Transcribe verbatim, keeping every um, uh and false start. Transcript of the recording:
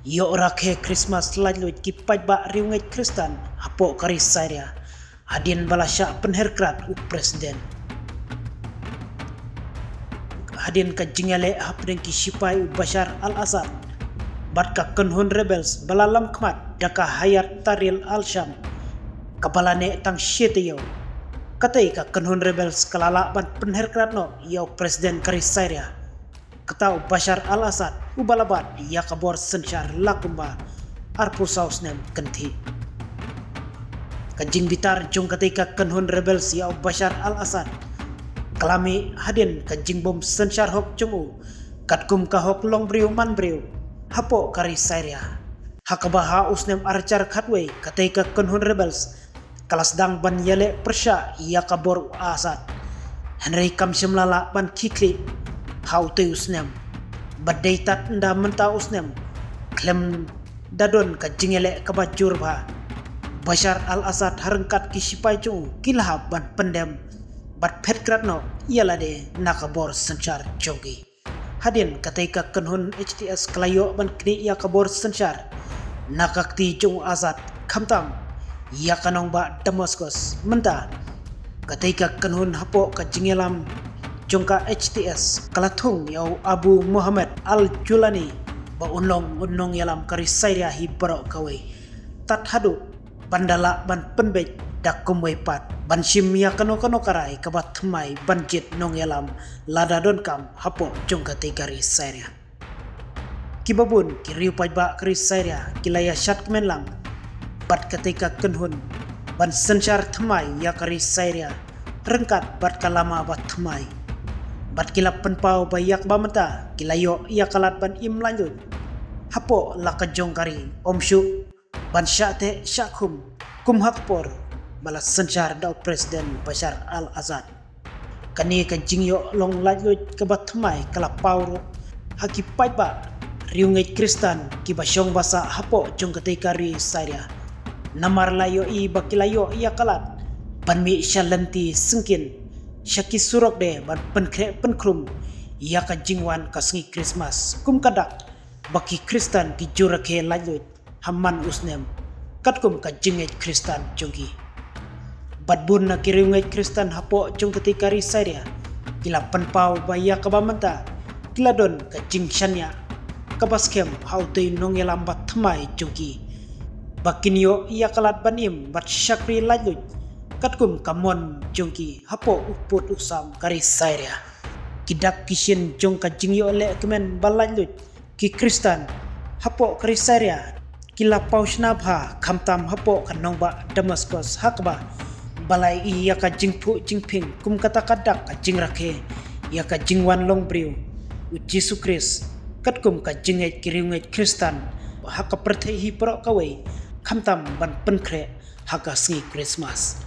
Ïoh rakhe Krismas laitluid ki paidbah riewngeit Khristan hapoh ka ri Syria hadien ba la shah pynher krad u President. Hadien ka jingïaleh hapdeng ki shipai u Bashar al-Assad bad ka kynhun rebels ba la lamkhmat da ka Hayat Tahrir al-Sham, kaba la neh tang shi taïew, katei ka kynhun rebels ka la lah ban pynher krad noh ïa u President ka ri Syria, kata u Bashar al-Assad, uba la bat ïa ka bor synshar la kumba arphew saw snem kynthih. Ka jingbitar jong katei ka kynhun rebels ïa u Bashar al-Assad ka la mih hadien ka jingbym synshar hok jong u, katkum ka hok long briew man briew hapoh ka ri Syria, ha kaba ha u snem arhajar khatwei katei ka kynhun rebels ka la sdang ban ïaleh pyrshah ïa ka bor u Assad. Hynrei kam shym la lah ban khie khlieh ha utei u snem, bad dei tad ynda mynta u snem khlem da don ka jingïaleh kaba jur bha, Bashar al-Assad ha ryngkat ki shipai jong u ki la hap ban pyndem bad phet krad noh ïa lade na ka bor synshar jong ki. Hadien katei ka kynhun H T S ka la ïoh ban knieh ïa ka bor synshar na ka kti jong u Assad, khamtam ïa ka nongbah Damascus. Mynta katei ka kynhun hapoh ka jingïalam jong ka H T S ka la thung ïa u Abu Muhammad al-Julani ba un long u nongïalam ka ri Syria hi baroh kawei, tad haduh ban da lah ban pynbeit da kumwei pat ban shim ïa kano kano ka rai kaba thymmai ban jied nongïalam lada donkam hapoh jong katei ka ri Syria. Kiba bun ki riew paidbah ka ri Syria ki la ïa shad kmen lang bad katei ka kynhun ban synshar thymmai ïa ka ri Syria ryngkat bad ka lama ba thymmai, bad ki la pynpaw ba ïa kaba mynta ki la ïoh ïa ka lad ban im laitluid hapoh la ka jong ka ri, ym shuh ban shah teh shah khum kum ha ka por ba la synshar da u President Bashar al-Assad. Kane ka jingïoh long laitluid kaba thymmai ka la paw ruh ha ki paidbah riewngeit Khristan kiba shong ba sah hapoh jong katei ka ri Syria, namar la ïohi ba ki la ïoh ïa ka lad ban mih sha lynti syngkien sha ki surok de ban pynkhreh pynkhrum ïa ka jingwan ka sngi Krismas kum ka dak ba ki Khristan ki jur rakhe laitluid ha man u snem katkum ka jingngeit Khristan jong ki. Bad bun na ki riewngeit Khristan hapoh jong katei ka ri Syria ki la pynpaw ba ïa kaba mynta ki la don ka jingshaniah kaba skhem ha utei u nongïalam ba thymmai jong ki, ba kin ïoh ïa ka lad ban im bad shakri laitluid katkum ka mon jong ki hapoh u pud u sam ka ri Syria. Ki dak ki shin jong ka jingïoh leh kmen ba laitluid ki Khristan hapoh ka ri Syria ki la paw shna bha, khamtam hapoh ka nongbah Damascus ha kaba ba la ïohi ïa ka jingphuh jingphieng kum kata ka dak ka jingrakhe ïa ka jingwan long briew u Jisu Khrist katkum ka jingngeit ki riewngeit Khristan ha ka pyrthei hi baroh kawei, khamtam ban pynkhreh ha ka sngi Krismas.